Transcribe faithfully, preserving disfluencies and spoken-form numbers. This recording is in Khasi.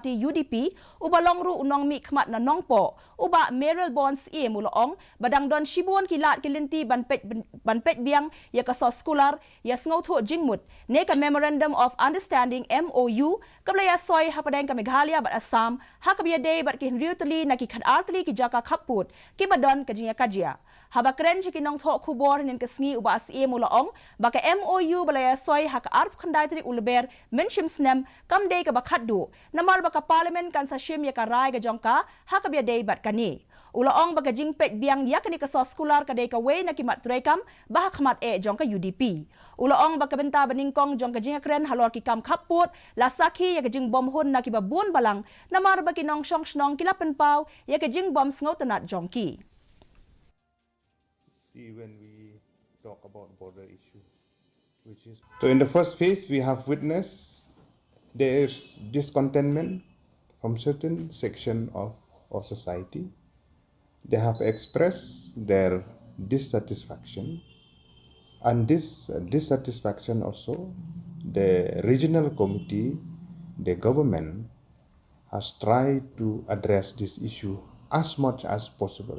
party U D P, uba long ruh u nongmihkhmat na Nongpoh, u Bah Mayralborn Syiem u la ong ba dang don shibun ki lad ki lynti ban peit, ban peit biang ïa ka soskular ïa sngewthuh jingmut ne ka Memorandum of Understanding, M O U, kaba la ïasoi hapdeng ka Meghalaya bad Assam ha kaba ïadei bad ki hynriew tylli na ki khatar tylli ki jaka khappud kiba don ka jingïakajia. Haba kren sha ki nongthoh khubor hynnin ka sngi, u Bah Syiem u la ong ba ka M O U ba la ïasoi ha ka arphew khyndai tarik u Lber mynshem snem kam dei kaba khatduh, namar ba ka Parliament kan sa shim ïa ka rai ka jong ka ha kaba ïadei bad kane. U la ong ba ka jingpeit biang ïa kane ka soskular ka dei kawei na ki mat treikam ba ha khmat eh jong ka U D P. U la ong ba ka bynta ba nyngkong jong ka jingïakren halor ki kam khappud la sakhi ïa ka jingbymhun na kiba bun balang, namar ba ki nongshong shnong ki la pynpaw ïa ka jingbym sngewtynnad jong ki. See, when we talk about border issue, which is, so in the first phase, we have witnessed there is discontentment from certain section of our society. They have expressed their dissatisfaction, and this dissatisfaction also, the regional committee, the government has tried to address this issue as much as possible.